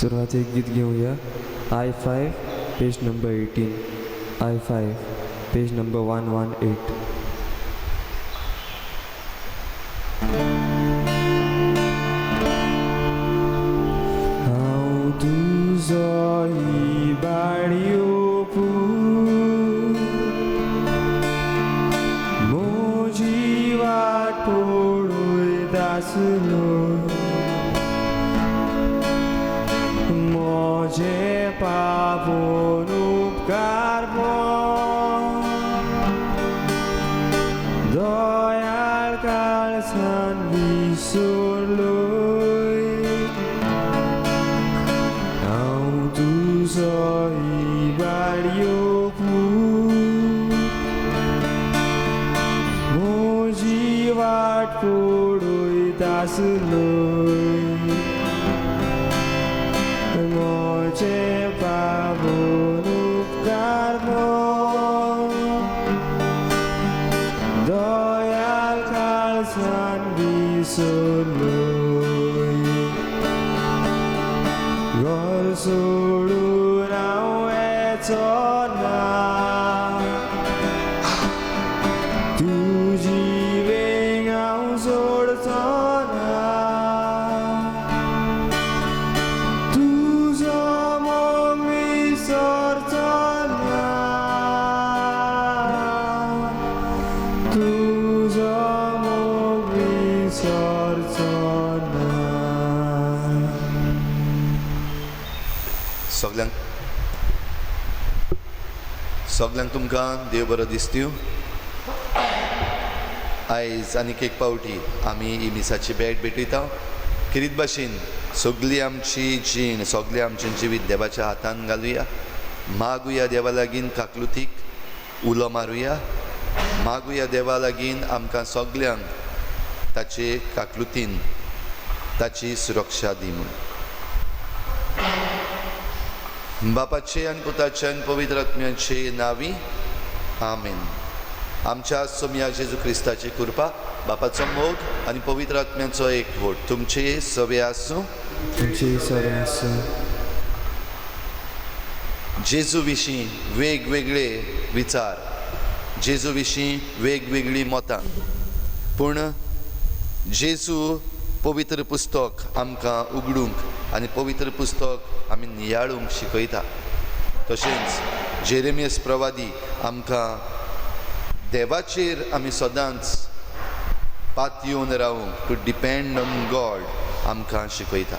सुरवातेक गीत घेवया. I 5 page number 18. I 5 page number 118. हांव तुजो इबाडयो पूत, म्हजी वाट पळयत आसलो, म्हजे पापोन उपकार दयाळ काळसान विसरलोय. हांव तुजो इबाडयो पूत, म्हजी वाट पळयत आसलोय, म्हजे पापोन उपकार दयाळ काळसान विसरलोय. घर सोडून हांव येचो ना, तुजी वेंग हांव सोडचो ना, तुजो मोग विसरचो ना, तुजो मोग विसरचो ना. सगल्यांक सगल्यांक तुमकां देव बरो दिसतूं. आयज आनीक एक पावटी आमी ही मिसाची भेट भेटयता. किरीत भाशेन सगळी आमची जीण, सगळें आमचें जिवीत देवाच्या हातान घालुया. मागुया देवा लागीं काकलुतीक उलो मारुया. मागुया देवा लागीं आमकां सगल्यांक ताचे काकलुतीन ताची सुरक्षा दी म्हूण. बापाचे आनी पुताचे आनी पवित्र आत्म्याचे नांवी आमेन. आमच्या सोमया जेजू क्रिस्ताची कृपा, बापाचो मोग आनी पवित्र आत्म्याचो एकवट तुमचे सवे आसूं. तुमचे सवे आसूं. जेजू विशीं वेगवेगळे विचार, जेजू विशीं वेगवेगळीं मतां, पूण जेजू पवित्र पुस्तक आमकां उगडूंक आनी पवित्र पुस्तक आमी नियाळूंक शिकयता. तशेंच जेरेमियस प्रवादी आमकां देवाचेर आमी सदांच पातयेवन रावूंक, टू डिपेंड ऑन गॉड आमकां शिकयता.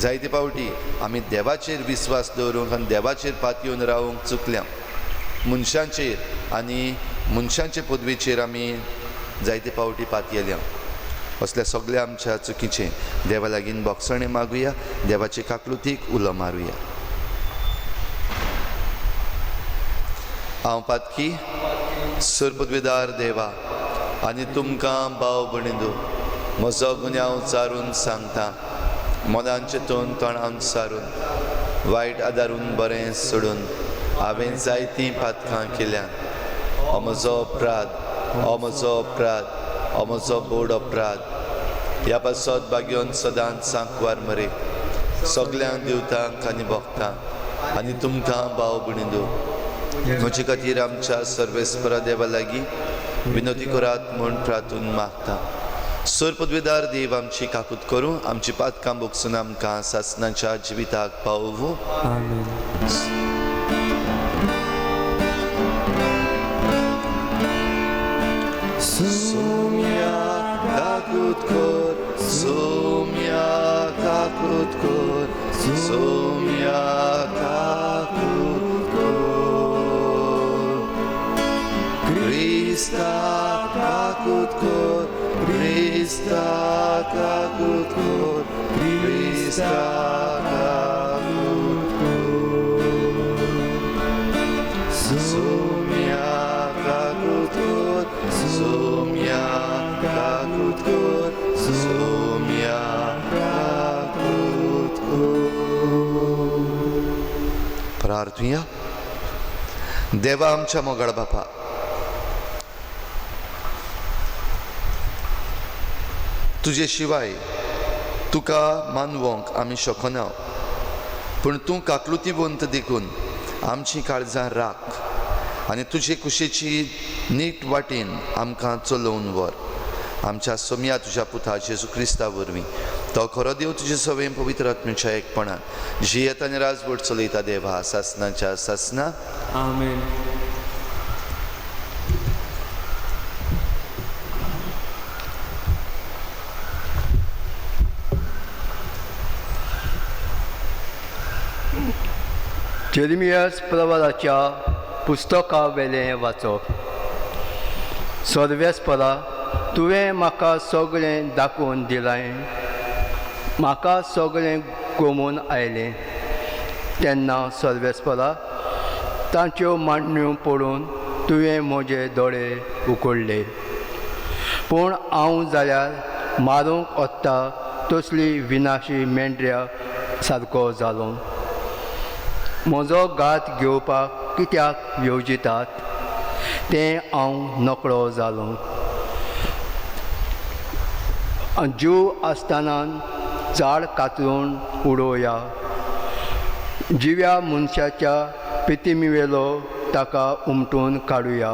जायते पावटी आमी देवाचेर विस्वास दवरूंक आनी देवाचेर पातयेवन रावूंक चुकल्या. मनशांचेर आनी मनशांचे पदवेचेर आमी जायते पावटी पातयेल्या. असल्या सगल्या आमच्या चुकीचें देवा लागीं बोगसणें मागुया, देवाचे काकलुतीक उलो मारुया. हांव पातकी सरपदवेदार देवा आनी तुमकां भाव भयणींनो म्हजो गुन्यांव चारून सांगता. मनान चिंतून तोंडान सारून वायट आदारून बरें सोडून हांवें जायतीं पातकां केल्यात. हो म्हजो अपराध, हो म्हजो अपराध, हो म्हजो बोड अपराध. ह्या पासत बागेवन सदांच सांकवार मरे सगल्यांक देवतांक आनी भक्तांक आनी तुमकां भाव भयणींनो म्हजे खातीर आमच्या सर्वेस्परा देवा लागीं विनोती करात म्हूण प्रार्थून मागता. सर पदवेदार देव आमची काकूत करूं, आमची पातकां बोगसून आमकां सासनाच्या जिविताक पावोवूं. आमेन. सोम्या काकूत कर, सोम्या काकूत कर, सोम्या काकूत कर. क्रिस्ता काकूत कर, क्रिस्ता काकूत कर, क्रिस्ता काकूत कर. सोम्या काकूत कर, सोम्या काकूत कर, सोम्या काकूत कर. प्रार्थुया. देवा आमच्या मोगाळ बापा, तुजे शिवाय तुका मानवंक आमी शकना, पूण तूं काकलुतीवंत देखून आमची काळजां राख आनी तुजे कुशीची नीट वाटेन आमकां चलोवन व्हर। आमच्या सोम्या तुज्या पुता जेजू क्रिस्ता वरवीं, तो खरो देव तुजे सवय पवित्र आत्म्याच्या एकपणान जियेत आनी राजवट चलयता देवा सासनाच्या सासना। आमेन। जेरेमियास प्रवाराच्या पुस्तका वेलें वाचप। सर्वेस्परा, तुवें म्हाका सगळें दाखोवन दिलां, म्हाका सगळें गोमून आयलें। तेन्ना सर्वेस्परा, तांच्यो मांडण्यो पळोवन तुवें म्हजे दोळे उकडले। पूण हांव जाल्यार मारूंक वता तसली विनाशी मेंढऱ्या सारको जालो। म्हजो घात घेवपाक कित्याक येवजितात तें हांव नकळो जालो। जीव आसतना झाड कातरून उडोवया, जिव्या मनशाच्या पितिमेवेलो ताका उमटून काडुया।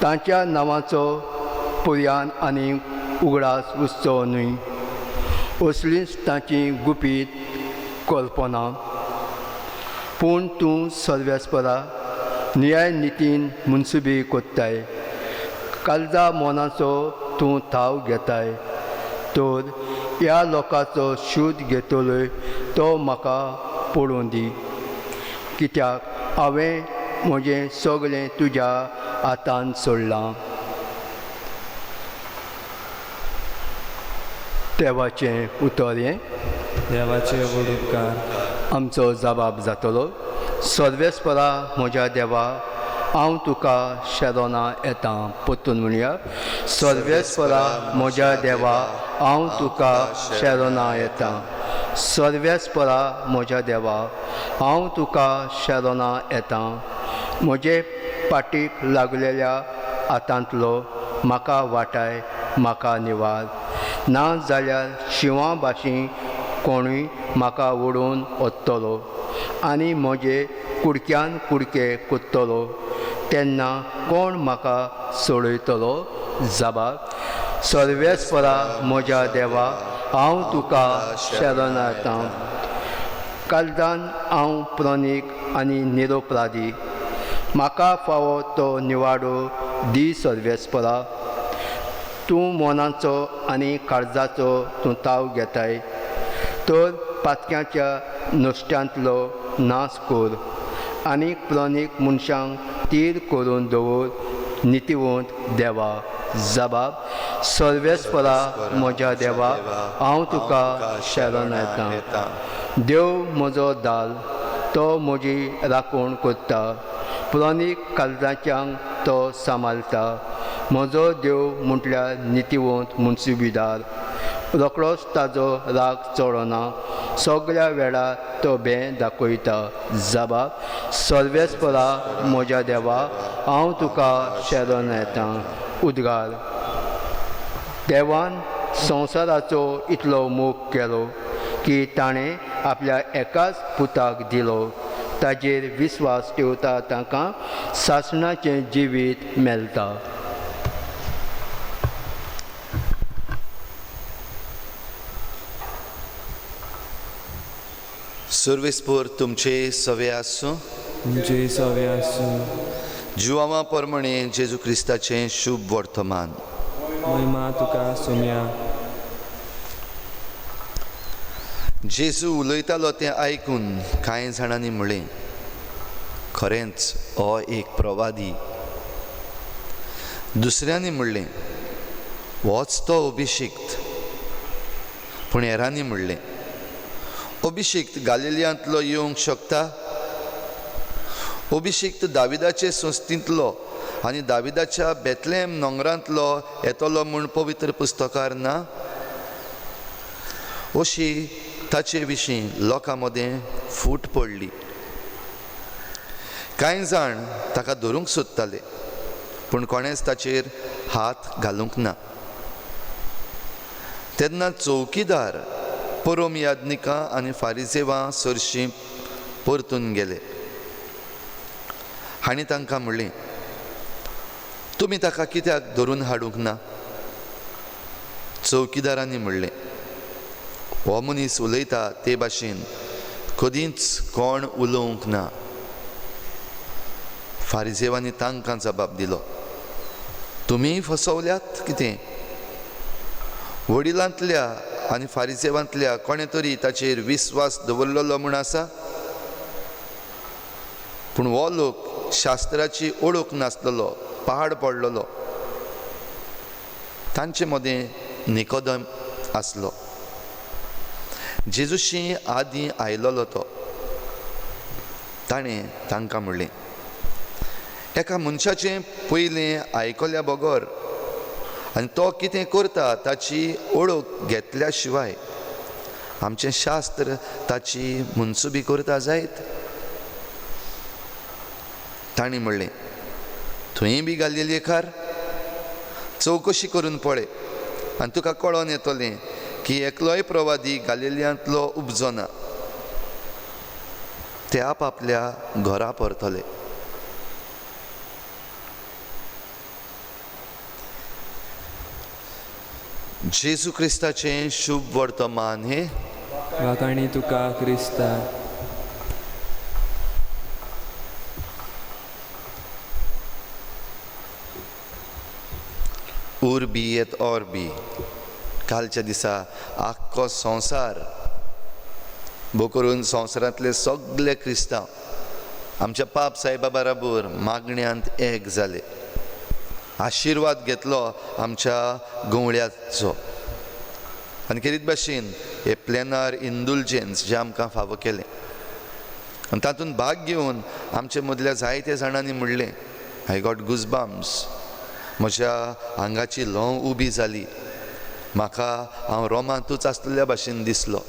तांच्या नांवाचो पर्यान आनी उगडास उरचो न्हय, असलीच तांची गुपीत कल्पना। पूण तूं सर्वेस्परा न्याय नितीन मुनसुबी कोत्ताय, काळजा मनाचो तूं थाव घेताय। तर ह्या लोकांचो शूद घेतलोय तो म्हाका पळोवं दी, कित्याक हांवें म्हजें सगळें तुज्या हातान सोडलां। देवाचें उतर हें। देवाचे व्हड उपकार। आमचो जबाब जातलो। सर्वेस्परा म्हज्या देवा, हांव तुका शरणा येता। परतून म्हणया, सर्वेस्परा म्हज्या देवा, हांव तुका शरणा येता। सर्वेस्परा म्हज्या देवा, हांव तुका शरणा येता। म्हजे पाटीक लागलेल्या हातांतलो म्हाका वाटाय, म्हाका निवार। ना जाल्यार शिंवा भाशी कोणूय म्हाका ओडून वतलो आनी म्हजे कुडक्यान कुडके कोत्तलो, तेन्ना कोण म्हाका सोडयतलो? जबाब, सर्वेस्परा म्हज्या देवा, हांव तुका शरण येता। काळजान हांव प्रणीक आनी निरोपराधी, म्हाका फावो तो निवाडो दी सर्वेस्परा। तूं मनाचो आनी काळजाचो तूं ताव घेताय, तर पातक्याच्या नुस्त्यांतलो नाश कर आनी प्रणीक मनशांक तीर करून दवर नितीवंत देवा। जबाब, सर्वेस्परा म्हज्या देवा, हांव तुका शरण येता। देव म्हजो दाल, तो म्हजी राखण करता, प्रणीक काळजाच्यांक तो सांबाळटा। म्हजो देव म्हटल्यार नितीवंत मुनसुबीदार, रोकडोच ताजो राग चडना, सगळ्या वेळार तो भें दाखयता। जबाब, सर्वेस्परा म्हज्या देवा, हांव तुका शरण येता। उद्गार, देवान संवसाराचो इतलो मोग केलो की ताणें आपल्या एकाच पुताक दिलो, ताजेर विस्वास ठेवता तांकां सासणाचें जिवीत मेळटा। सर्वेस्पर तुमचे सवे आसूं। तुमचे सवे आसूं। जुवांवा परमणे जेजू क्रिस्ताचें शुभ वर्तमान। महिमा तुका सोम्या। जेजू उलयतालो तें आयकून कांय जाणांनी म्हणलें, खरेंच हो एक प्रवादी। दुसऱ्यांनी म्हणलें, होच तो अभिषिक्त। पूण हेरांनी म्हणलें, अभिषिक्त गालिलियांतलो येवंक शकता? अभिषिक्त दाविदाचे संस्थेंतलो आनी दाविदाच्या बेतलेम नोंगरांतलो येतलो म्हूण पवित्र पुस्तकार ना? अशी ताचे विशीं लोकां मदें फूट पडली। कांय जाण ताका धरूंक सोदताले, पूण कोणेंच ताचेर हात घालूंक ना। तेन्ना चौकीदार परोम याज्ञिकां आनी फारिजेवां सरशीं परतून गेले. हांणी तांकां म्हणलें, तुमी ताका कित्याक धरून हाडूंक ना? चौकीदारांनी म्हणलें, हो मनीस उलयता ते भाशेन कदींच कोण उलोवंक ना. फारिजेवांनी तांकां जबाब दिलो, तुमी फसवल्यात कितें? वडिलांतल्या आनी फारिजेवांतल्या कोणें तरी ताचेर विस्वास दवरलेलो म्हूण आसा? पूण हो लोक शास्त्राची ओळख नासलेलो, पहाड पडलेलो. तांचे मदें निकोदम आसलो, जेजूशी आदीं आयलोलो तो. ताणें तांकां म्हणलें, एका मनशाचें पयलें आयकल्या बगर आनी तो कितें करता ताची ओळख घेतल्या शिवाय आमचें शास्त्र ताची मनसुबी करता जायत? तांणी म्हणलें, थंय बी गालिलेकार चवकशी करून पळय आनी तुका कळोन येतलें की एकलोय प्रवादी गालिलियांतलो उपजो ना. ते आपआपल्या घरा परतले. जेजू क्रिस्ताचें शुभ वर्तमान हें. वाखाणी तुका क्रिस्ता. उर्बी येत ऑर्बी. कालच्या दिसा आख्खो संवसार, भो करून संवसारांतले सगळे क्रिस्तांव आमच्या पाप सायबा बराबर मागण्यांत एक जाले. आशिर्वाद घेतलो आमच्या गवळ्याचो. आनी खेरीत भाशेन हे प्लॅनार इंडुलजन्स जें आमकां फावो केलें आनी तातूंत भाग घेवन आमचे मदल्या जायत्या जाणांनी म्हणलें, I got गुजबाम्स, म्हज्या आंगाची ल्हंव उबी जाली, म्हाका हांव रोमांतूच आसलेल्या भाशेन दिसलो.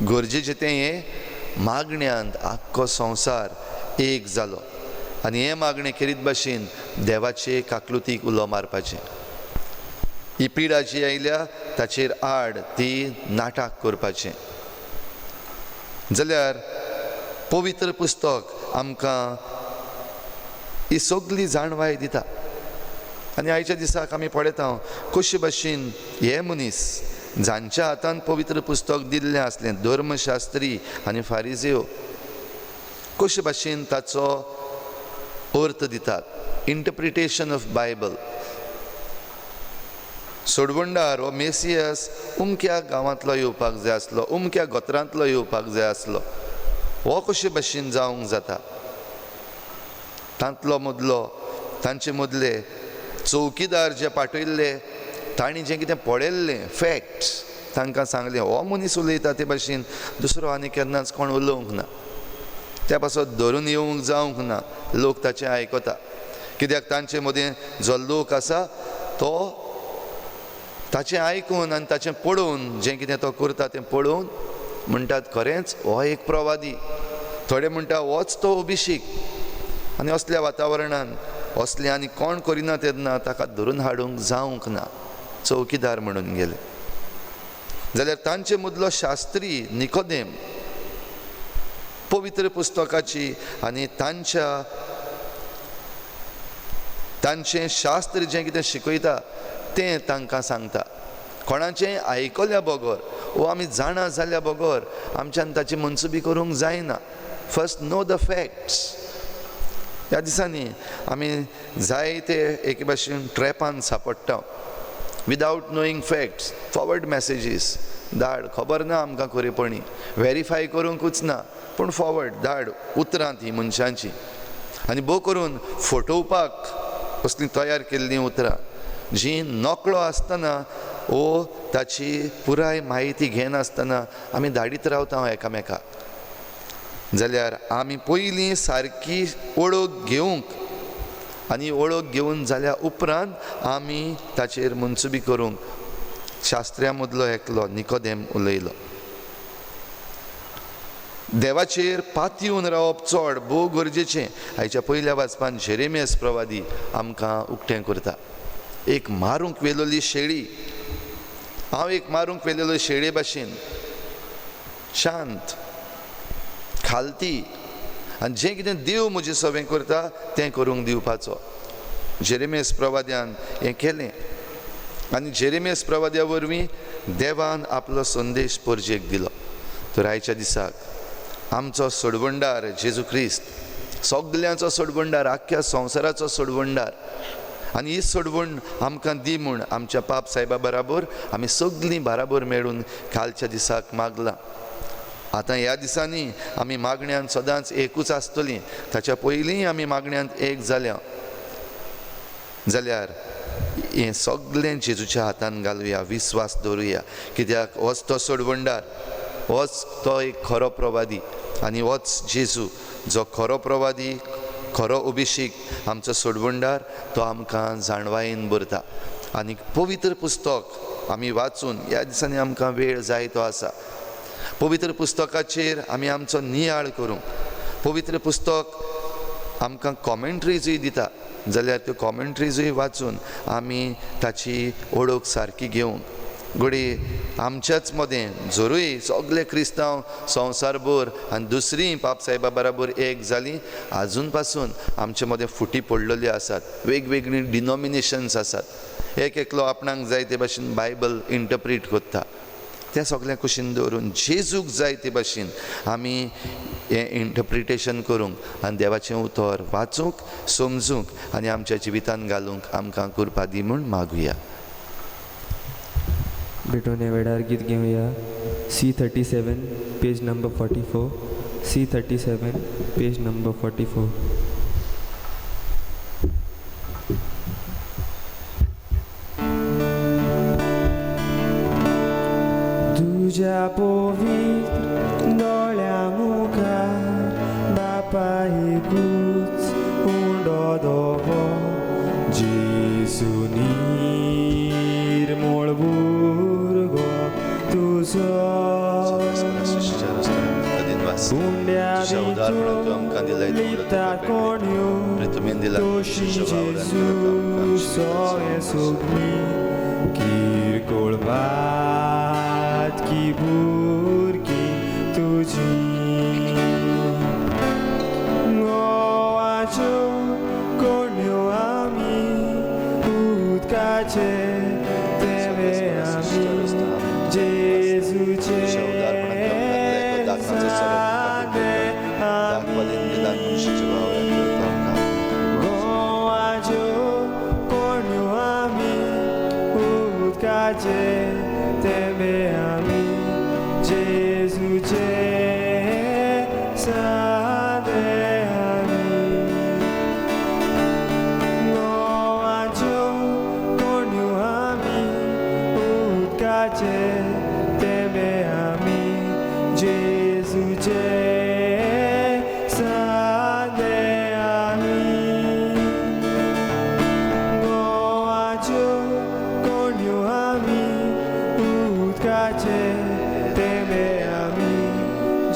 गरजेचें तें हें मागण्यांत आख्खो संवसार एक जालो आनी हें मागणें खेरीत भाशेन देवाचे काकलुतीक उलो मारपाचें. ही पिडा जी आयल्या ताचेर आड ती नाटक करपाचें. जाल्यार पवित्र पुस्तक आमकां ही सगली जाणवाय दिता. आनी आयच्या दिसाक आमी पळयता कशे भाशेन हे मनीस जांच्या हातान पवित्र पुस्तक दिल्लें आसलें, धर्मशास्त्री आनी फारिजेव, कशे भाशेन ताचो अर्थ दितात, इंटरप्रिटेशन ऑफ बायबल. सोडवंडार हो मेसियस उमक्या गांवांतलो येवपाक जाय आसलो, उमक्या गोत्रांतलो येवपाक जाय आसलो, हो कशे भाशेन जावंक जाता? तांतलो मदलो तांचे मदले चौकीदार जे पाठयल्ले तांणी जें कितें पळयल्लें फॅक्ट्स तांकां सांगलें, हो मनीस उलयता ते भाशेन दुसरो आनी केन्नाच कोण उलोवंक ना, त्या पासत धरून येवंक जावंक ना. लोक ताचें आयकता कित्याक तांचे मदें जो लोक आसा तो ताचें आयकून आनी ताचें पळोवन जें कितें तो करता तें पळोवन म्हणटात खरेंच हो एक प्रवादी. थोडे म्हणटा होच तो अभिषेक. आनी असल्या वातावरणान असलें आनी कोण करिना तेन्ना ताका धरून हाडूंक जावंक ना, चौकीदार म्हणून गेले. जाल्यार तांचे मदलो शास्त्री निकोदेम पवित्र पुस्तकाची आनी तांच्या तांचें शास्त्र जें कितें शिकयता तें तांकां सांगता. कोणाचें आयकल्या बगर वो आमी जाणा जाल्या बगर आमच्यान ताची मनसुबी करूंक जायना. First know the facts. ह्या दिसांनी आमी जायते एके भाशेन ट्रॅपान सांपडटा, without knowing facts, forward messages धाड, खबर ना आमकां खरेपणी, वेरीफाय करूंकूच ना, पूण फॉवर्ड धाड उतरां ती मनशांची आनी भोव करून फटोवपाक असलीं तयार केल्लीं उतरां जीं नकळो आसतना ओ ताची पुराय म्हायती घेनासतना आमी धाडीत रावता एकामेकाक. जाल्यार आमी पयलीं सारकी ओळख घेवंक आनी ओळख घेवन जाल्या उपरांत आमी ताचेर मनसुबी करूंक शास्त्र्या मदलो एकलो निकोदेम उलयलो. देवाचेर पातयेवन रावप चड भोव गरजेचें. आयच्या पयल्या वाचपान जेरेमियस प्रवादी आमकां उक्तें करता. एक मारूंक वेलोली शेळी हांव एक मारूंक व्हेलेलो शेळे भाशेन, शांत खालती, आनी जें कितें देव म्हजें सवें करता तें करूंक दिवपाचो. जेरेमियास प्रवाद्यान हें केलें आनी जेरेमियास प्रवाद्या वरवीं देवान आपलो संदेश परजेक दिलो. तर आयच्या दिसाक आमचो सोडवणदार जेजू क्रिस्त, सगल्यांचो सोडवणदार, आख्ख्या संवसाराचो सोडवणदार, आनी ही सोडवण आमकां दी म्हूण आमच्या पाप सायबा बराबर आमी सगळीं बराबर मेळून कालच्या दिसाक मागलां. आतां ह्या दिसांनी आमी मागण्यांत सदांच एकूच आसतलीं, ताच्या पयलींय आमी मागण्यांत एक जाल्या जाल्यार हें सगळें जेजूच्या हातान घालुया, विस्वास दवरुया, कित्याक होच तो सोडवणदार, होच तो एक खरो प्रवादी, आनी होच जेजू जो खरो प्रवादी, खरो अभिषेक, आमचो सोडवणदार, तो आमकां जाणवायेन भरता. आनी पवित्र पुस्तक आमी वाचून ह्या दिसांनी आमकां वेळ जाय तो आसा. पवित्र पुस्तकाचेर आमी आमचो नियाळ करूंक, पवित्र पुस्तक आमकां कॉमेंट्रीजूय दिता जाल्यार त्यो कॉमेंट्रीजूय वाचून आमी ताची ओळख सारकी घेवंक. घडये आमच्याच मदें जरूय सगळे क्रिस्तांव संवसारभर आनी दुसरीं पापसाहेबा बराबर एक जालीं, आजून पासून आमचे मदें फुटी पडलेल्यो आसात, वेगवेगळीं डिनॉमिनेशन्स आसात, एक एकलो आपणाक जाय ते भाशेन बायबल इंटरप्रीट करता. तें सगळें कुशीन दवरून जेजूक जाय ते भाशेन आमी हें इंटरप्रिटेशन करूंक आनी देवाचें उतर वाचूंक, समजूंक आनी आमच्या जिवितान घालूंक आमकां कृपा दी म्हूण मागुया. भेटवणे वेळार गीत घेवया. C37 page number 44, C37 page number 44. तुज्या पवित्र दोळ्या मुखार बापा एकूच उंडो दवो, जेजू निर्मळ भुरगो तुजो, उंड्या लिपता कोण्यो तशी जेजू सोयें सगळी किरकोळ बात की भुरगीं तुजी, गोवाच्यो कोण्यो आमी उदकाचे तेवे आमी जेजूचे सादे आमी, गोवाच्यो कोण्यो आमी उदकाचे तेवे आमी जेजूचे सादे आमी, गोवाच्यो कोण्यो आमी उदकाचे तेवे आमी जेजूचे सादे आमी, गोवाच्यो कोण्यो आमी उदकाचे तेवे आमी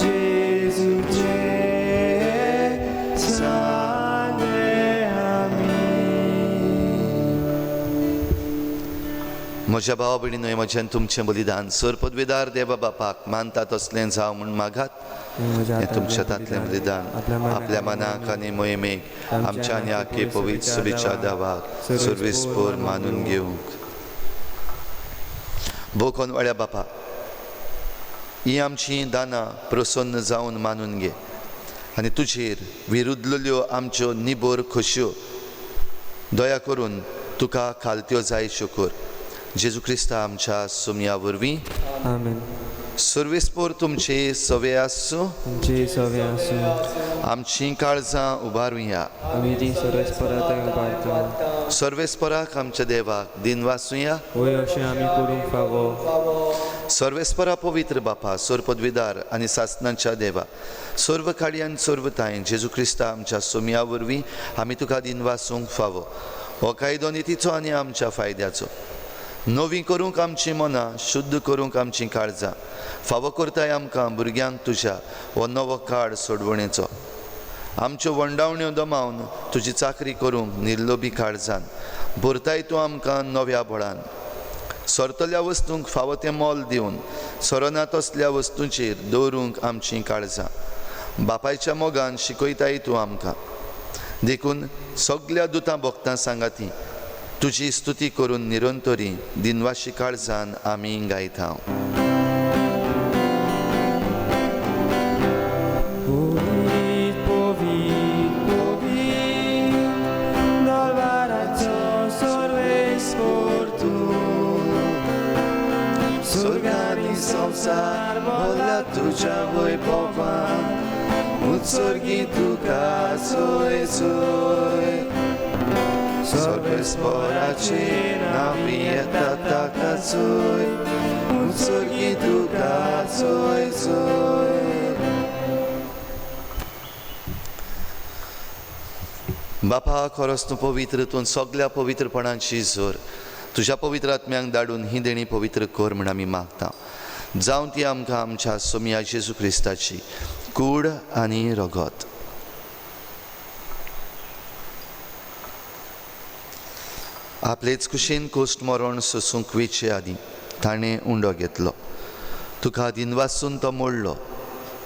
जेजूचे सादे आमी. म्हज्या भाव भयणीनो, म्हज्यान तुमचें बलिदान सर पदवेदार देवा बापाक मानता तसलें जावं म्हूण मागात. हें तुमच्या हातांतलें बलिदान आपल्या मनाक आनी मोहिमेक आमच्या आनी आखे पवित्र सभेच्या दावाक सर्वेस्पोर मानून घेवंक. भोकोन वाड्या बापा, ही आमची दानां प्रसन्न जावन मानून घे आनी तुजेर विरुदलेल्यो आमच्यो निबोर खोशयो दया करून तुका खालत्यो जाय शोकर जेजू क्रिस्ता आमच्या सोमया वरवीं. आमेन. सर्वेस्पोर तुमचे सवे आसूं, तुमचे सवे आसूं. आमची काळजां उबारुया, आमी ती सर्वेस्परा थंय उबारता. सर्वेस्पराक आमच्या देवाक दिन वासुया, वय अशें आमी करूंक फावो. सर्वेस्परा पवित्र बापा, सर्व पदवीदार आनी सासनाच्या देवा, सर्व काळी आनी सर्व तांय जेजू क्रिस्ता आमच्या सोमया वरवीं आमी तुका दिन वासूंक फावो. हो कायदो नितीचो आनी आमच्या फायद्याचो, नवी करूंक आमची मनां, शुद्ध करूंक आमची काळजां, फावो करताय आमकां भुरग्यांक तुज्या हो नवो काळ सोडवणेचो. आमच्यो वंडावण्यो दमावन तुजी चाकरी करूंक निर्लोभी काळजान भरताय तूं आमकां नव्या बळान. सरतल्या वस्तूंक फावो तें मोल दिवन सरना तसल्या वस्तूंचेर दवरूंक आमचीं काळजां बापायच्या मोगान शिकयताय तूं आमकां. देखून सगल्या दुतां भोगतां सांगाती तुजी स्तुती करून निरंतरी दिनवाशी काळजान आमी गायता. संसार भोला तुझ्या वैभवान उत्सर्गी तुका सोय सोय सर्वेस्पराचे नांव येता ताका सोय उत्सर्गी तुका सोय सोय. बापा खरोच तूं पवित्र, तूं सगल्या पवित्रपणाची जोर तुज्या पवित्र आत्म्यांक धाडून ही देणी पवित्र कर म्हण आमी मागता. जावं ती आमकां आमच्या सोमया जेजू क्रिस्ताची कूड आनी रगत. आपलेच कुशीन कोश्ट मरण सोसूंक वेचे आदीं ताणें उंडो घेतलो, तुका दिनवासून तो मोडलो,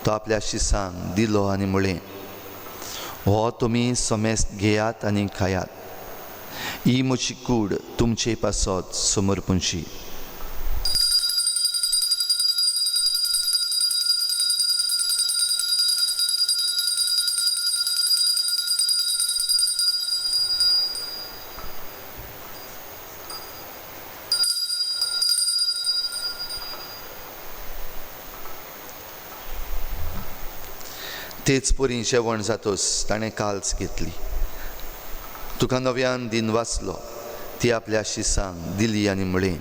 तो आपल्या शिसांक दिलो आनी म्हळें, हो तुमी समेस्त घेयात आनी खायात, ही म्हजी कूड तुमचे पासत समर्पूंची. तेच परी जेवण जातोच ताणें काल्स घेतली, तुका नव्यान दिन वाचलो, ती आपल्या शिसांक दिली आनी म्हळें,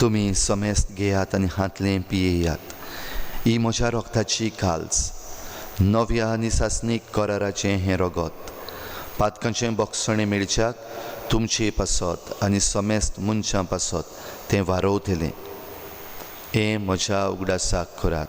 तुमी समेस्त घेयात आनी हातलें पियेयात, ही म्हज्या रोगताची काल्स, नव्या आनी सासणीक कराराचें हें रगत, पातकांचें बोगसणें मेळच्याक तुमचे पासत आनी समेस्त मनशां पासत तें वारोवतलें, हें म्हज्या उगडासाक करात.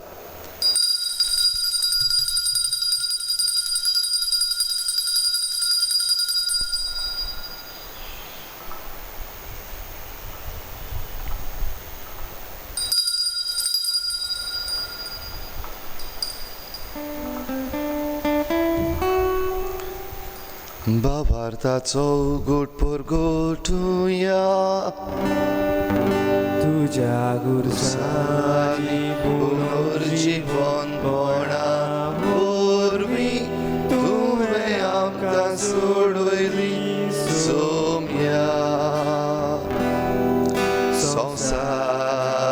भावार्थाचो गोट परगोटुया तुज्या गुरसानी पुनर्जीवनपणा वरवीं तुवें आमकां सोडयली सोम्या संवसाराच्या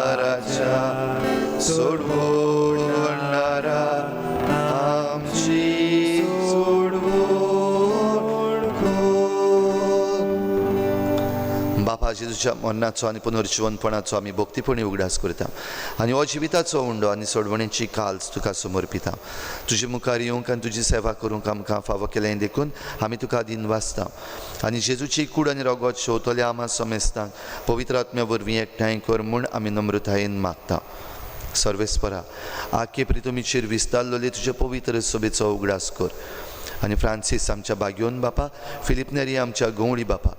सोडवणारा आमची बापा जेजूच्या मरणाचो आनी पुनर्जिवनपणाचो आमी भक्तीपणी उगडास करता आनी हो जिविताचो उंडो आनी सोडवणेची काल्स तुका समर्पिता. तुजे मुखार येवंक आनी तुजी सेवा करूंक आमकां फावो केलें देखून आमी तुका दिनवासता आनी जेजूची कूड आनी रगत शेवतल्या आमा समेस्तांक पवित्र आत्म्या वरवीं एकठांय कर म्हूण आमी नम्रतायेन मागता. सर्वेस्परा आखे प्रितुमीचेर विस्तारलेले तुजे पवित्र सभेचो उगडास कर आनी फ्रांसीस आमच्या बाग्योन बापा, फिलीप नेरी आमच्या गवळी बापा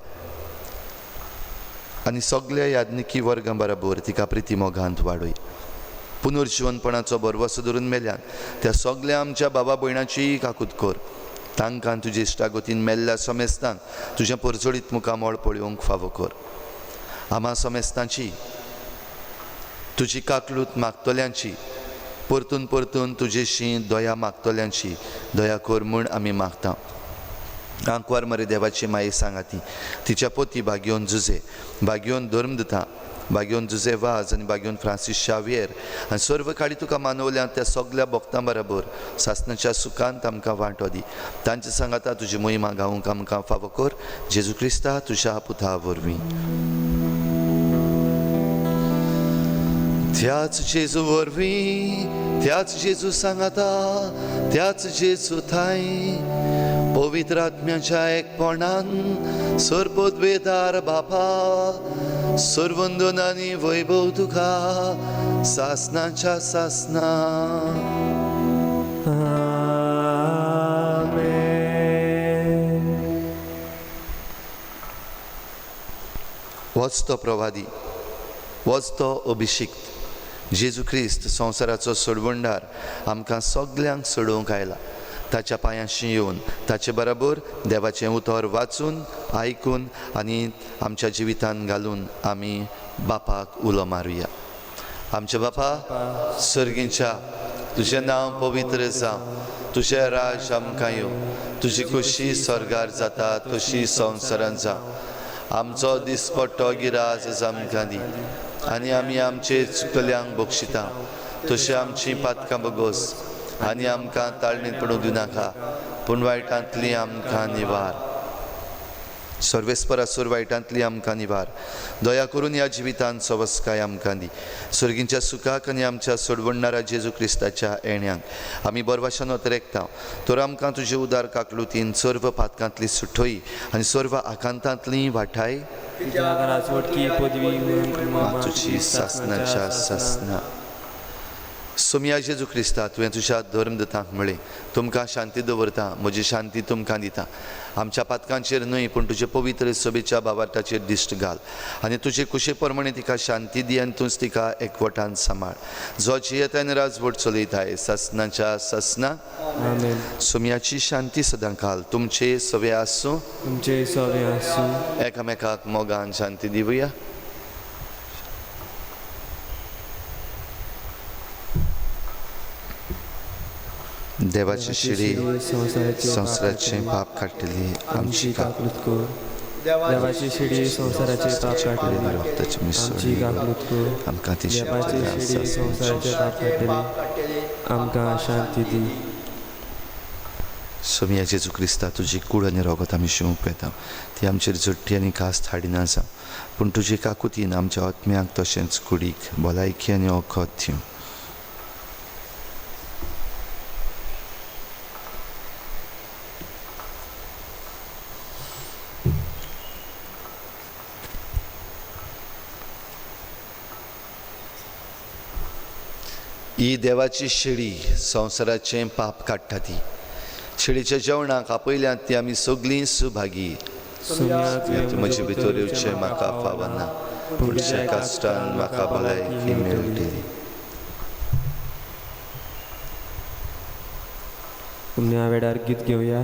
आनी सगल्या याज्ञिकी वर्गां बराबर तिका प्रिती मोगांत वाडय. पुनर्जिवनपणाचो भरवसो धरून मेल्यान त्या सगल्या आमच्या बाबा भयणाचीय काकूत कर, तांकां तुजे इश्टागतीन मेल्ल्या समेस्तांक तुजें परजळीत मुखामळ पळोवंक फावो कर. आमा समेस्तांची तुजी काकलूत मागतल्यांची परतून परतून तुजेशी दया मागतल्यांची दया कर म्हूण आमी मागता. आंकवार मरे देवाची माये सांगाती तिच्या पोती भाग्योन जुजे, भाग्योन धर्मदुता, भाग्योन जुजे वाज आनी भाग्योन फ्रांसीस शावियर आनी सर्व काळी तुका मानवल्या त्या सगल्या भक्तां बराबर सासणाच्या सुखांत आमकां वांटो दी. तांचे सांगाता तुजी मोहिमा गावंक आमकां फावो कर, जेजू क्रिस्ता तुज्या पुता वरवीं. त्याच जेजू वरवीं, त्याच जेजू सांगाता, त्याच जेजू थांय पवित्र आत्म्याच्या एकपणान सर्वोद्वेदार बापा सर्वंदन आनी वैभव तुका सासनाच्या सासना. होच तो प्रवादी, होच तो अभिषिक्त जेजू क्रिस्त, संवसाराचो सोडवणदार, आमकां सगल्यांक सोडोवंक आयला. ताच्या पांयांशी येवन ताचे बराबर देवाचें उतर वाचून, आयकून आनी आमच्या जिवितान घालून आमी बापाक उलो मारुया. आमच्या बापा सर्गींच्या, तुजें नांव पवित्र जावं, तुजें राज आमकां येवं, तुजी खोशी स्वर्गार जाता तशी संवसारांत जावं. आमचो दिसपट्टो गिराज आमकां दी आनी आमी आमचे चुकल्यांक बक्षिता तशी आमची पातकां बगोस आनी आमकां ताळणीत पडूंक दिनाका, पूण वायटांतली आमकां निवार. सर्वेस्परासूर वायटांतली आमकां निवार. दया करून ह्या जिवितांत सवस्काय आमकां दी. सर्गींच्या सुखाक आनी आमच्या सोडवणणारा जेजू क्रिस्ताच्या येण्याक आमी बरवाशान अतरेकता. तर आमकां तुजे उदार काकलुतीन सर्व पातकांतली सुठोय आनी सर्व आकांतांतली वाठाय. तुजी सासनाच्या सासना. सोमया जेजू क्रिस्ता, तुवें तुज्या धर्मदतांक म्हळें, तुमकां शांती दवरता, म्हजी शांती तुमकां दिता. आमच्या पातकांचेर न्हय पूण तुजे पवित्र सभेच्या भावार्थाचेर दिश्ट घाल आनी तुजे कुशे प्रमाणे तिका शांती दी आनी तूंच तिका एकवटान सांबाळ, जो जियेता आनी राजवट चलयताय सासनाच्या सासना. सोमयाची शांती सदां काल तुमचे सवे आसूं, तुमचे सवे आसूं. एकामेकाक मोगान शांती दिवया. देवाची शिडी संवसाराचें पाप काडटली आमची काकलूत कर. देवाची शिडी संवसाराचें पाप काडटली आमची काकलूत कर. आमकां ती देवाची शिडी संवसाराचें पाप काडटली आमकां शांती दी. सोमया जेजू क्रिस्ता, तुजी कूड आनी रोगत आमी शिवंक वेता, ती आमचेर झट्टी आनी कास्त हाडिना जावं, पूण तुजी काकुतीन आमच्या आत्म्याक तशेंच कुडीक भलायकी आनी वखद दिवं. ही देवाची शेळी संवसाराचें पाप काडटा. ती शेळीच्या जेवणाक आपयल्यात ती आमी सगळीं सुभागी. म्हजे भितर येवचें म्हाका फावना, पूण तुज्या कश्टान म्हाका भलायकी मेळटली. ह्या वेळार गीत घेवया.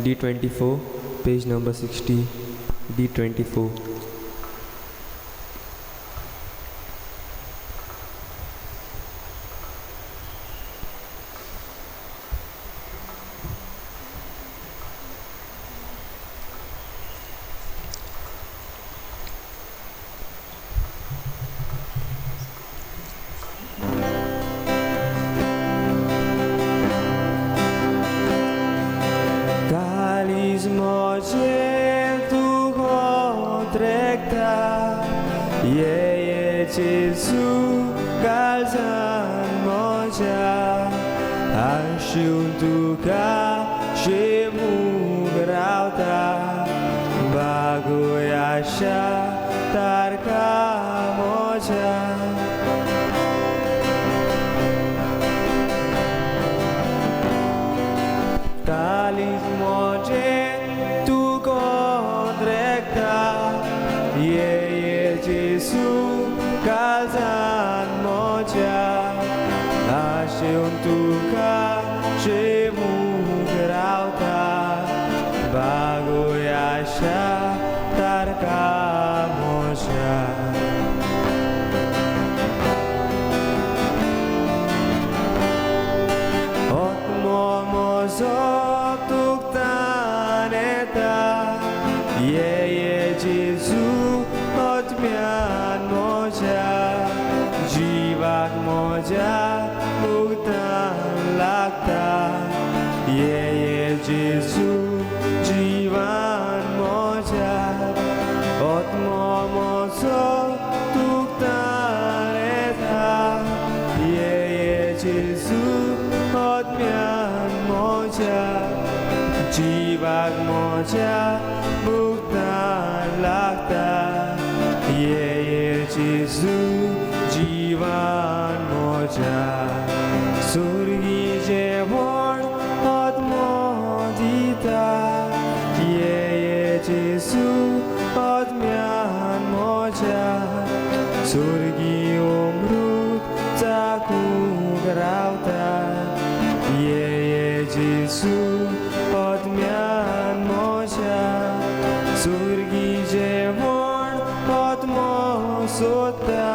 D24 page number 60. D24. सुर्गी अमृत चाकूंक रावता. ये ये जेजू आत्म्यान मोज्या, सुर्गी जेवण आत्मो सोदता.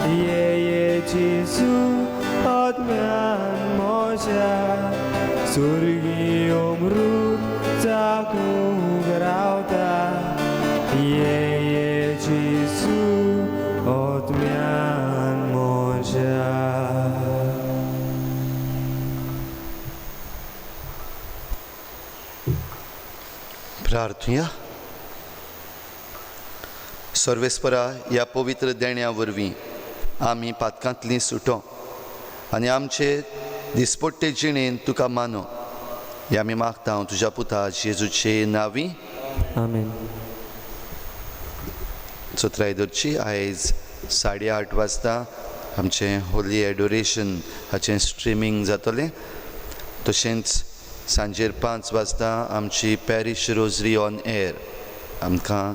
ये ये जेजू आत्म्यान मोज्या, सुर्गी अमृत चाकूंक रावता. ये ये जेजू आत्म्यान मोज्या. प्रार्थुया. सर्वेस्परा ह्या पवित्र देण्या वरवीं आमी पातकांतलीं सुटो आनी आमचे दिसपट्टे जिणेन तुका मानो. हे आमी मागता तुज्या पुता जेजूचे नांवी. आमेन. चोत्राय दवरची. आयज 8:30 वाजता आमचें होली एडोरेशन हाचें स्ट्रिमींग जातलें. तशेंच सांजेर 5 वाजता आमची पॅरीश रोजरी ऑन एअर. आमकां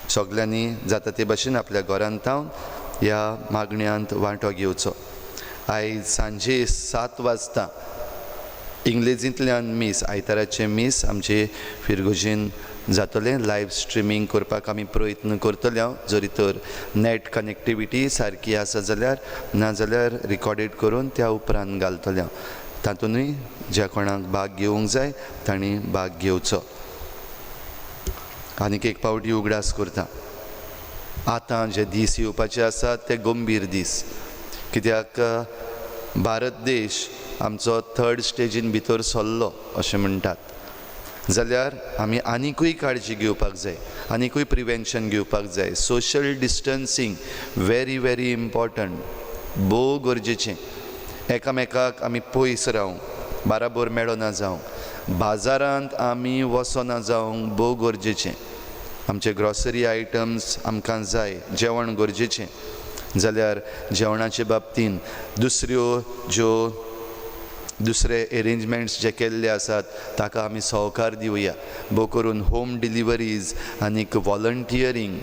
सगल्यांनी जाता ते भाशेन आपल्या घरांत थावन ह्या मागण्यांत वांटो घेवचो. आयज सांजे 7 वाजता इंग्लेजींतल्यान मीस, आयताराचें मीस आमचे फिरगोजीन जातलें. लायव्ह स्ट्रिमींग करपाक आमी प्रयत्न करतले हांव, जरी तर नॅट कनेक्टिविटी सारकी आसा जाल्यार, नाजाल्यार रिकॉर्डेड करून त्या उपरांत घालतले हांव. तातूंतय ज्या कोणाक भाग घेवंक जाय तांणी भाग घेवचो. आनीक एक पावटी उगडास करता, आतां जे दीस येवपाचे आसात ते गंभीर दीस. कित्याक भारत देश आमचो थर्ड स्टेजीन भितर सरलो अशें म्हणटात, जाल्यार आमी आनिकूय काळजी घेवपाक जाय, आनिकूय प्रिवेन्शन घेवपाक जाय. Social distancing very very important, भोव गरजेचें. एकामेकाक आमी पयस रावंक, बाराबोर मेळना जावंक, बाजारांत आमी वचना जावंक भोव गरजेचें. आमचे ग्रॉसरी आयटम्स आमकां जाय, जेवण गरजेचें जाल्यार जेवणाचे बाबतीन दुसऱ्यो ज्यो दुसरे एरेंजमेंट्स जे केल्ले आसात ताका आमी सहकार दिवया. भोव करून होम डिलिवरीज आनीक वॉलंटियरींग,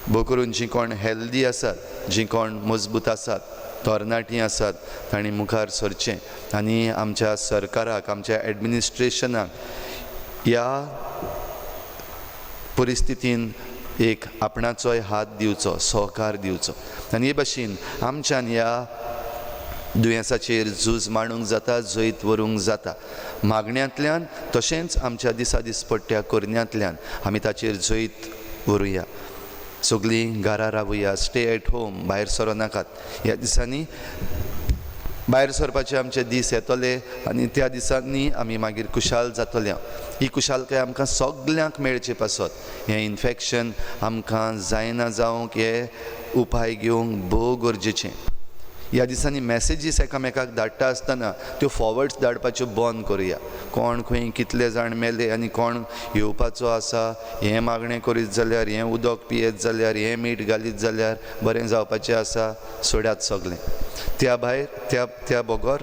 भोव करून जीं कोण हेल्दी आसात, जीं कोण मजबूत आसात, तरणाटीं आसात तांणी मुखार सरचें आनी आमच्या सरकाराक, आमच्या एडमिनिस्ट्रेशनाक ह्या परिस्थितीन एक आपणाचोय हात दिवचो, सहकार दिवचो. आनी हे भाशेन आमच्यान ह्या दुयेंसाचेर झूज मांडूंक जाता, जैत व्हरूंक जाता. मागण्यांतल्यान तशेंच आमच्या दिसा दिसपट्ट्या करण्यांतल्यान आमी ताचेर जैत व्हरूया. सगळीं घरा रावया, स्टे एट होम, भायर सरो नाकात. ह्या दिसांनी भायर सरपाचे आमचे दीस येतले आनी त्या दिसांनी आमी मागीर खुशाल जातले. ही खुशालकाय आमकां सगल्यांक मेळचे पासत हें इन्फेक्शन आमकां जायना जावंक हे उपाय घेवंक भोव गरजेचें. ह्या दिसांनी मॅसेजीस एकामेकाक धाडटा आसतना त्यो फॉवर्ड्स धाडपाच्यो बंद करुया. कोण खंय कितले जाण मेले आनी कोण येवपाचो आसा हें मागणें करीत जाल्यार, हें उदक पियेत जाल्यार, हें मीठ घालीत जाल्यार बरें जावपाचें आसा, सोडात सगलें. त्या भायर त्या त्या बगर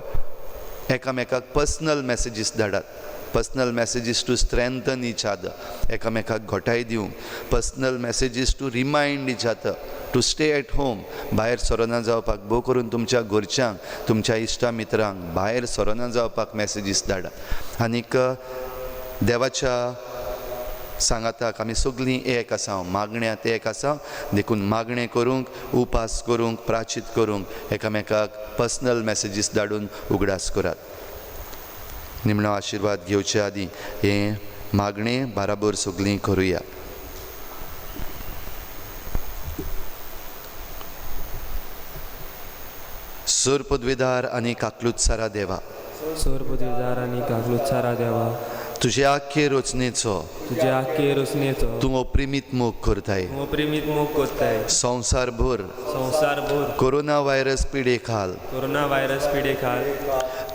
एकामेकाक पर्सनल मॅसेजीस धाडात. Personal messages to strengthen each other, एकामेकाक घटाय दिवंक. Personal messages to remind each other to stay at home, भायर सरोना जावपाक. भोव करून तुमच्या घरच्यांक, तुमच्या इश्टा मित्रांक भायर सरोना जावपाक मॅसेजीस धाडात. आनीक देवाच्या सांगाताक आमी सगळीं एक आसा, मागण्यांत एक आसा, देखून मागणें करूंक, उपास करूंक, प्राचीत करूंक एकामेकाक पर्सनल मॅसेजीस धाडून उगडास करात. निमणो आशिर्वाद घेवचे आदीं हें मागणें बाराबर सगळीं करुया. सोर पदवेदार आनी काकलुत्सारा देवा, सोर पदवेदार आनी काकलुत्सारा देवा, तुजे आख्खे रचनेचो, तुजे आख्खे रचनेचो तूं अप्रिमीत मोग करताय, तूं अप्रिमीत मोग करताय. संवसारभर, संवसारभर कोरोना व्हायरस पिडे खाल, कोरोना व्हायरस पिडे खाल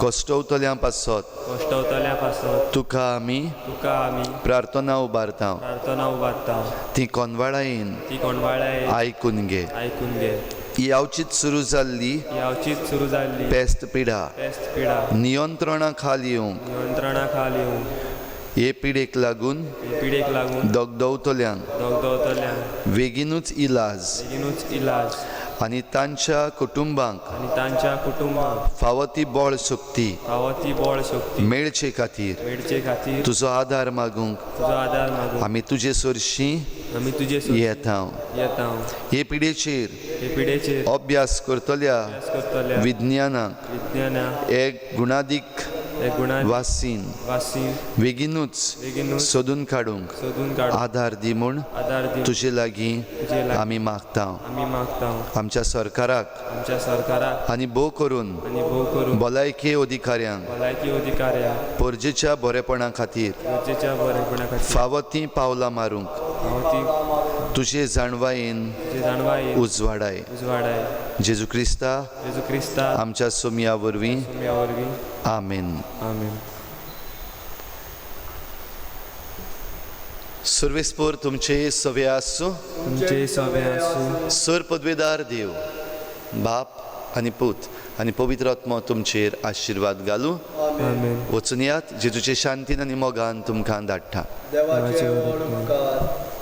कश्टवतल्यां पासत, कश्टवतल्यां पासत तुका आमी, तुका आमी प्रार्थना उबारता, प्रार्थना उबारता. ती कोनवाळायेन, ती कोनवाळायेन आयकून घे, आयकून घे. यावचीच सुरू जाल्ली, यावचीच सुरू जाल्ली पेस्त पिडा, पेस्त पिडा नियंत्रणा खाल येवंक, नियंत्रणा खाल येवंक हे पिडेक लागून हे पिडेक लागून दगदवतल्यांक दगदवतल्यांक बेगीनूच इलाज बेगीनूच इलाज आनी तांच्या कुटुंबांक आनी तांच्या कुटुंबाक फावो ती बळ शक्ती फावो ती बळ शक्ती मेळचे खातीर मेळचे खातीर तुजो आदार मागूंक तुजो आदार मागून आमी तुजे सरशीं आमी तुजे सोबत येता. येता. हे पिडेचेर हे पिडेचेर अभ्यास करतल्या अभ्यास करतल्या विज्ञानाक विज्ञानाक एक गुणादीक हे गुणा वासीन वासीन बेगीनूच बेगीनूच सोदून काडूंक सोदून काडून आदार दी म्हूण आदार दी तुजे लागीं तुजे लागीं आमी मागता. आमी मागता. आमच्या सरकाराक आमच्या सरकाराक आनी भोव करून आनी भोव करून भलायकी अधिकाऱ्यांक भलायकी अधिकाऱ्यांक परजेच्या बरेपणा खातीर गरजेच्या बरेपणा खातीर फावो तीं पावलां मारूंक फावो ती तुजे जाणवायेन तुजी जाणवाय उजवाडाय. उजवाडाय. जेजू क्रिस्ता जेजू क्रिस्ता आमच्या सोमया वरवीं. तुमच्या वरवीं. आमेन. आमेन. सुर्वेस्पोर तुमचे सवे आसूं. तुमचे सवे आसूं. सर पदवेदार देव बाप आनी पूत आनी पवित्र आत्मो तुमचेर आशिर्वाद घालूं. आमेन. वचून यात जेजूचे शांतीन आनी मोगान तुमकां धाडटा. देवाचे व्हड उपकार.